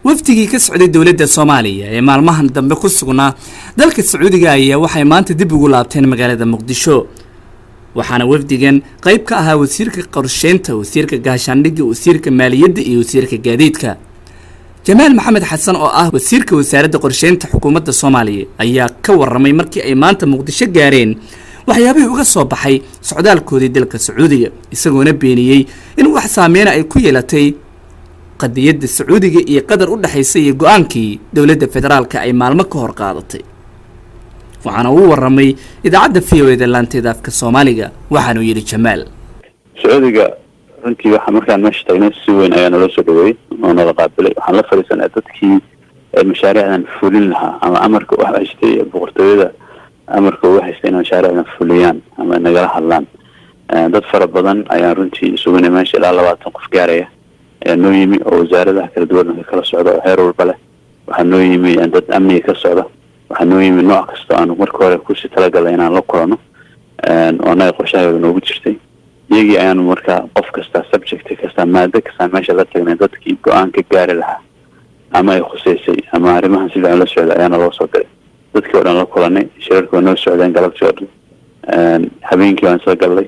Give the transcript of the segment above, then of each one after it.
Wafdigii ka socday dowladda Soomaaliya ee maalmahan dambe ku sugnaa dalka Sacuudiga ayaa waxay maanta dib ugu laabteen magaalada Muqdisho, waxaana wafdigan qayb ka ahaa wasiirka qorsheynta, wasiirka gaashaandhigga, wasiirka maaliyadda iyo wasiirka gaadiidka. Jamaal Maxamed Xasan oo ah wasiirka wasaaradda qorsheynta xukuumadda Soomaaliya ayaa ka warramay markii ay maanta Muqdisho gaareen waxyaabihii uga soo baxay socdaalkoodii dalka Sacuudiga, isagoona beeniyey in wax saameyna ay ku yeelatay qadiyadda Sacuudiga iyo Qatar u dhexaysa iyo go-aankii dowladda federaalka ay maalmo ka hor qaadatay. Waxaana uu warramay idaacadda VOA-da laanteeda afka Soomaaliga. Waxaanuu yidhi Jamaal: Sacuudiga runtii waxaa markaan meesha tagnay si weyn ayaa naloo soo dhaweeyey oo nala qaabilay. Waxaan la fadhiisanay dadkii mashaariicdan fulin lahaa ama amarka u haystay, boqortooyada amarka ugu haystay inay mashaariicdan fuliyaan ama nagala hadlaan. Dad fara badan ayaan runtii isugunay meesha, ilaa 20 qof gaaraya ayaa noo yimi oo wasaaradaha kala duwan ka kala socda oo heer walba leh. Waxaa noo yimi dad amniga ka socda, waxaa noo yimi nooc kasta aanu marka hore kusii talagalay inaan la kulano oo annaga qorshahayooda noogu jirtay. Iyagii ayaanu markaa qof kasta, subject kasta, maado kasta meesha la tagnay, dadkii go-aan ka gaari lahaa ama ay khuseysay ama arrimahan si fiican la socda ayaana loo soo diray. Dadkii oo dhan la kulanay, shirarki waa noo socdeen galabtii oo dhan, habeenkii waan soo gallay.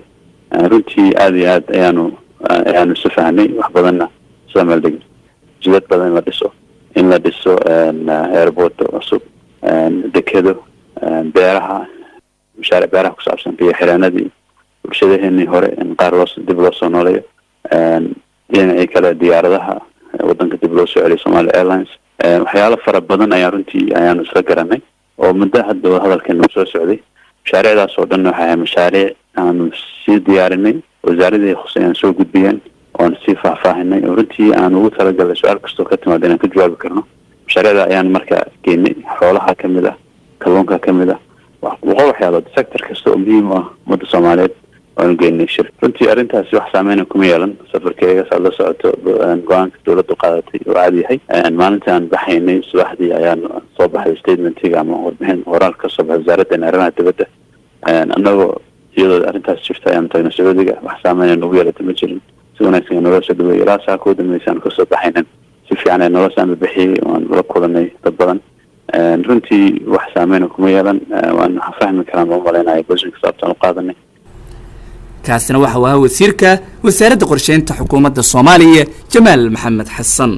Runtii aada iyo aad ayaanu isu fahnay, wax badanna sida meel degin, jidad badan in la dhiso, airport cusub, dekedo, beeraha, mashaariic beeraha ku saabsan, biyo xireenadii bulshadaheenii hore in qaar loo dib loo soo nooleeyo, dhinacii kale diyaaradaha wadanka dib loo soo celiyo, Somalia Airlines. Waxyaalo fara badan ayaan runtii ayaanu isla garanay oo muddo hadda hadalkeena soo socday. Mashaariicdaas oo dhan waxay ahay mashaariic aanu sii diyaarinay, wasaaradii khusay aan soo gudbiyeen oon sii faahfaahinay oo runtii aan ugu talagalnay su-aal kastoo ka timaada inaan ka jawaabi karno. Mashaariicda ayaan marka geynay. Xoolaha ka mid ah, kalluunka ka mid ah, 100 waxyaalood, sector kasta oo muhiim u ah ummadda Soomaaliyeed waanu geynay shir. Runtii arrintaasi wax saameyna kuma yeelan safarkeyga. Saad la socoto, go-aanka dowladdu qaadatay oo caadi yahay. Maalintaan baxaynay subaxdii ayaan soo baxday statementiga ama warbixin qoraal ka soo baxay wasaaraddeena arrimaha dibadda. Annagoo iyadoo arrintaas jirta ayaanu tagnay Sacuudiga. Wax saameyna nagu yeelata ma jirin. Si wanaagsan naloo soo dhaweeyay. Ilaa saa kuwa dambeysay aanu kasoo baxaynan si fiican ee naloo saama bixiyey, waan la kulanay dad badan. Runtii wax saameyna kuma yeelan. Waan fahmi karaan baan umalaynaya positionka sababtaan u qaadanay. Kaasina waxa uu ahaa wasiirka wasaaradda qorsheynta xukuumadda Soomaaliya, Jamaal Maxamed Xasan.